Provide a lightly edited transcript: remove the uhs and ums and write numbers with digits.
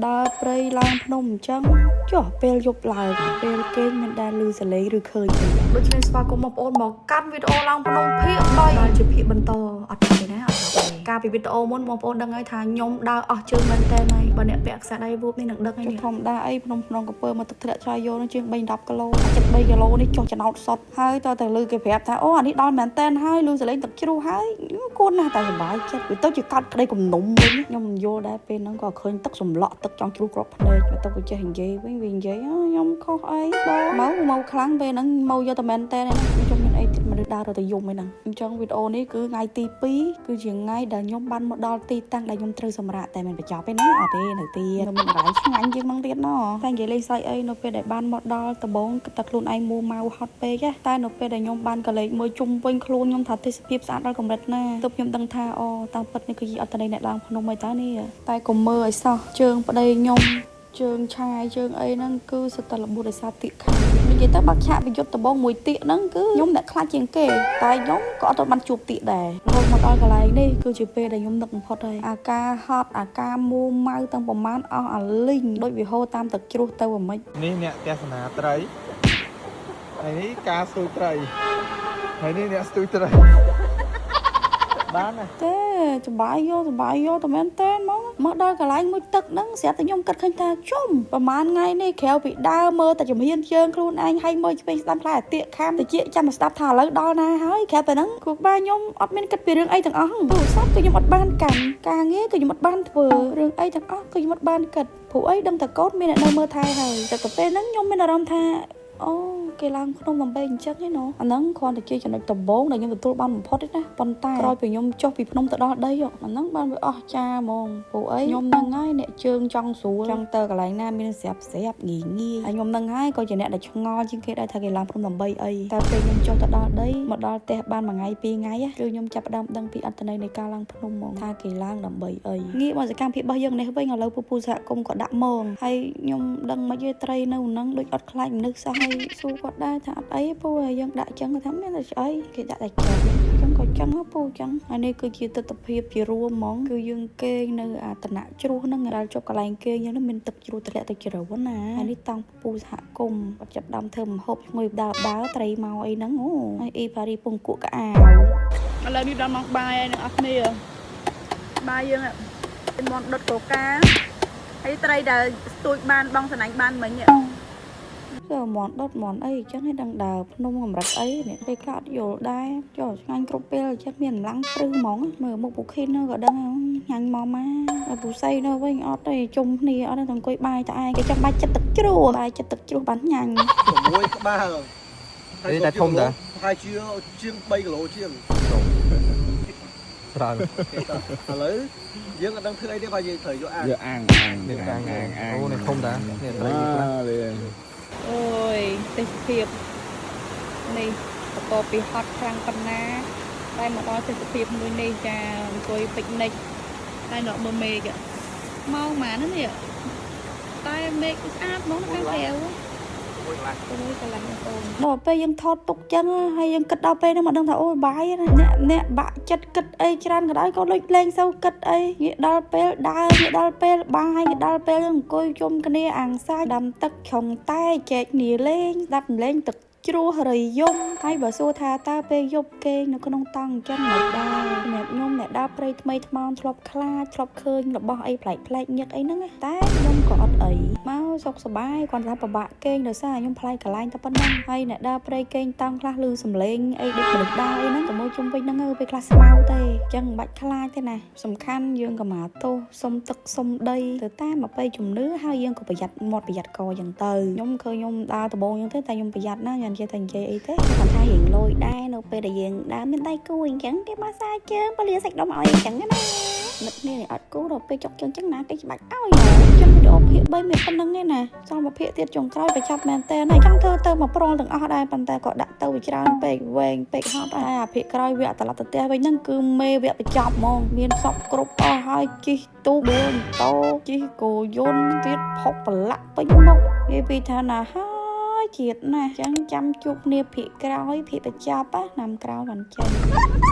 ដើរព្រៃឡើងភ្នំអញ្ចឹងចុះពេលយប់ឡើងពេលគេងមិនដែលឮសលេងឬឃើញអីដូច្នេះស្វាគមន៍បងប្អូនមកកាន់វីដេអូឡើងភ្នំភាគ3ដែលជាភាគបន្តអត់ទេណាអត់ទេកាលពីវីដេអូមុនបងប្អូនដឹងហើយថាខ្ញុំដើរអស់ជើងមែនតើហើយបើអ្នកពាក់ខ្សែដៃវូបនេះនឹងដឹងហើយនេះធម្មតាអីភ្នំភ្នំកពើមកទឹកធ្លាក់ឆាយយោនឹងជាង3 10គីឡូចិត្ត3គីឡូនេះចុះចំណោតសុតហើយតើតែឮគេប្រាប់ថាអូអានេះដល់មែនតើហើយឮសលេងទឹកជ្រោះហើយគួរណាស់តែសប្បាយចិត្តវាទៅជាកាត់ក្តីគំនុំវិញខ្ញុំមិនយល់ដែរពេលហ្នឹងក៏ឃើញទឹកសម្លក់ទឹកចង់ជ្រុះគ្រាប់ភ្នែកទៅទៅចេះនិយាយវិញវានិយាយខ្ញុំខុសអីបងមកមកខ្លាំងពេលហ្នឹងមកយកតែមែនតើខ្ញុំមានអីទៀតមនុស្សដើរទៅយំឯហ្នឹងអញ្ចឹងវីដេអូនេះគឺថ្ងៃទី2គឺជាថ្ងៃដែលខ្ញុំបានមកដល់ទីតាំងដែលខ្ញុំត្រូវសម្រាកតែមិនបញ្ចប់ទេណាអត់ទេនៅទៀតនៅមានកន្លែងឆ្ងាញ់ជាងហ្នឹងទៀតណតែនិយាយលេងសើចអីនៅពេលដែលបានមកដល់ដំបងគិតតែខ្លួនឯងមួម៉ៅហត់ពេកតែនៅពេលដែលខ្ញុំបានកលេចមើលជុំវិញខ្លួនខ្ញុំថាទេសភាពស្អាតដល់កម្រិតណាទើបខ្ញុំដឹងថាអូតាមពិតនេះគឺជាអត្តន័យអ្នកឡើងភ្នំអីតើនេះតែកុំមើលឲ្យសោះជើងប្តីខ្ញុំជើងឆាយជើងអីហ្នឹងគឺសិតតែរបួសដោយសារទៀកខាំនិយាយទៅបាក់ឆាកប្រយុទ្ធដំបងមួយទៀកហ្នឹងគឺខ្ញុំអ្នកខ្លាចជាងគេតែខ្ញុំក៏អត់បានជួបទៀកដែររហូតមកដល់កន្លែងនេះគឺជាពេលដែលខ្ញុំនឹកបំផុតហើយអាការហត់អាការមួម៉ៅទាំងប្រមាណអស់អាលីងដូចវាហូរតាមទឹកជ្រោះទៅអាម៉េច។ នេះអ្នកទស្សនាត្រីហើយនេះការស្ទូចត្រីហើយនេះអ្នកស្ទូចត្រីបានណា ទេសបាយយកសបាយយកតែមែនតើហ្មងមកដល់កន្លែងមួយទឹកហ្នឹងស្រាប់តែខ្ញុំគិតឃើញថាជុំប្រហែលថ្ងៃនេះក្រៅពីដើរមើលតែជំហានជើងខ្លួនឯងហើយមើលឆ្វេងស្ដាំផ្លែអាទៀកខាំតិចចាំមកស្ដាប់ថាឥឡូវដល់ណាហើយក្រៅពីហ្នឹងគ្រូបាខ្ញុំអត់មានគិតពីរឿងអីទាំងអស់ទូរស័ព្ទគឺខ្ញុំអត់បានកាន់ការងារគឺខ្ញុំអត់បានធ្វើរឿងអីទាំងអស់គឺខ្ញុំអត់បានគិតព្រោះអីដឹងតែកូនមានអ្នកនៅមើលថែហើយតែទៅពេលហ្នឹងខ្ញុំមានអារម្មណ៍ថា អូគេឡើងភ្នំដើម្បីអញ្ចឹងឯណោះអាហ្នឹងគ្រាន់តែជាចំណុចដំបូងដែលខ្ញុំទទួលបានបំផុតទេណាប៉ុន្តែក្រោយពីខ្ញុំចុះពីភ្នំទៅដល់ដីអាហ្នឹងបានវាអស់ចាហ្មងព្រោះអីខ្ញុំហ្នឹងហើយអ្នកជើងចង់ស្រួលចង់ទៅកន្លែងណាមានស្រាប់ស្រាប់ងាយងាយហើយខ្ញុំហ្នឹងហើយក៏ជាអ្នកដែលឆ្ងល់ជាងគេដែរថាគេឡើងភ្នំដើម្បីអីតែពេលខ្ញុំចុះទៅដល់ដីមកដល់ផ្ទះបានមួយថ្ងៃពីរថ្ងៃគឺខ្ញុំចាប់ផ្ដើមដឹងពីអត្ថន័យនៃការឡើងភ្នំហ្មងថាគេឡើងដើម្បីអីងាកមកសកម្មភាពរបស់យើងនេះវិញឥឡូវពូពូសហគមន៍ក៏ដាក់មងហើយខ្ញុំដឹងមិនទេត្រីនៅហ្នឹងដូចអត់ខ្លាចមនុស្សសោះហើយសួរគាត់ដែរថាអត់អីពូហើយយើងដាក់ចឹងគាត់ថាមានតែស្អីគេដាក់តែចឹងចឹងក៏ចឹងហ៎ពូចឹងហើយនេះគឺជាទស្សនភាពជារួមហ្មងគឺយើងគេងនៅអាតំណាក់ជ្រោះហ្នឹងដែលជប់កន្លែងគេងយើងហ្នឹងមានទឹកជ្រោះធ្លាក់ទៅជ្រៅណាហើយនេះតង់ពូសហគមន៍គាត់ចាប់ដើមធ្វើម្ហូបឈ្ងុយដើរដើរត្រីមកអីហ្នឹងអូហើយអ៊ីប៉ារីពងគក់កអាវ ឥឡូវនេះដល់ម៉ោងបាយហើយអ្នកនរគ្នាបាយយើងមានមន់ដុតកកាហើយត្រីដែលស្ទូចបានបងសណាញ់បានមិញនេះ គឺមន់ដុតមន់អីអញ្ចឹងឯងដឹងដើរភ្នំកម្រិតអីនេះពេលខ្លះអត់យល់ដែរចុះឆ្ងាញ់គ្រប់ពេលអញ្ចឹងមានកម្លាំងព្រឹសហ្មងមើលមុខពូខិននោះក៏ដឹងញ៉ាញ់មកមកហើយពូសីនោះវិញអត់ទេជុំគ្នាអត់ទេតែអង្គុយបាយតែឯងគេចង់បាយចិត្តទឹកជ្រោះបាយចិត្តទឹកជ្រោះបានញ៉ាញ់ 6ក្បាល នេះតែធំតា ប្រហែលជាជាង3គីឡូជាង ច្រើន ឥឡូវយើងអត់ដឹងធ្វើអីទេបើយើងត្រូវយកអាង យកអាងអាង នេះ អាងអាងអាង អូនេះធំតានេះត្រីនេះខ្លះ អូយទេសភាពនេះបន្ទាប់ពីហត់ខ្លាំងប៉ុណ្ណាតែមកដល់ទេសភាពមួយនេះចាអង្គុយពិកនិចហើយនៅមើលមេឃម៉ោងប៉ុន្មាននេះតែមេឃស្អាតហ្មងនៅខាងក្រៅ6កន្លះបងប្អូន ដល់ពេលយើងថតទុកចឹងហើយយើងគិតដល់ពេលហ្នឹងមកដឹងថាអូយបាយណាអ្នកអ្នកបាក់ចិត្តគិតអីច្រើនក៏ដោយក៏លុចលេងសូវគិតអីងាកដល់ពេលដើរងាកដល់ពេលបាយងាកដល់ពេលអង្គុយជុំគ្នាអាំងសាច់ដាំទឹកឆុងតែចែកគ្នាលេងស្ដាប់លេងទឹកជ្រោះរយំហើយបើសួរថាតើពេលយប់គេងនៅក្នុងតង់អញ្ចឹងមិនដែរសម្រាប់ខ្ញុំអ្នកដើរព្រៃថ្មីថ្មោងធ្លាប់ខ្លាចធ្លាប់ឃើញរបស់អីប្លែកប្លែកញឹកអីហ្នឹងណាតែខ្ញុំក៏អត់អីមកសុខសប្បាយគាត់ថាពិបាកគេងដោយសារខ្ញុំប្លែកកន្លែងតែប៉ុណ្ណឹងហើយអ្នកដើរព្រៃគេងតង់ខ្លះឮសំឡេងអីដូចមនុស្សដើរអីហ្នឹងតែមួយជុំវិញហ្នឹងពេលខ្លះស្មៅទេអញ្ចឹងមិនបាច់ខ្លាចទេណាសំខាន់យើងក៏មកទោសសុំទឹកសុំដីទៅតាមអបិយជំនឿហើយយើងក៏ប្រយ័ត្នមាត់ប្រយ័ត្នកអញ្ចឹងទៅខ្ញុំឃើញខ្ញុំដើរដំបងអញ្ចឹងទេតែខ្ញុំប្រយ័ត្នណាខ្ញុំនិយាយតែនិយាយអីទេគាត់ថារៀងលយដែរនៅពេលដែលយើងដើរមានដៃគូអញ្ចឹងគេមកសាជើងពលាសាច់ដុំឲ្យអញ្ចឹងណា នឹកគ្នានេះអត់គូដល់ពេលចុកជើងចឹងណាគេច្បាច់ឲ្យចឹងវីដេអូភាគ3មានប៉ុណ្្នឹងឯណាចង់មកភាគទៀតចុងក្រោយបញ្ចប់មែនតើហើយចង់ធ្វើទៅមកប្រល់ទាំងអស់ដែរប៉ុន្តែក៏ដាក់ទៅវាច្រើនពេកវែងពេកហត់ហើយអាភាគក្រោយវគ្គត្រឡប់ទៅផ្ទះវិញហ្នឹងគឺមេវគ្គបញ្ចប់ហ្មងមានសពគ្រប់អស់ហើយជិះទូកដួលម៉ូតូជិះគោយន្តទៀតផុកប្រឡាក់ពេញមុខនិយាយពីថាណាហើយជាតិណាស់ចឹងចាំជួបគ្នាភាគក្រោយភាគបញ្ចប់ណាឆ្នាំក្រោយបានចេញ។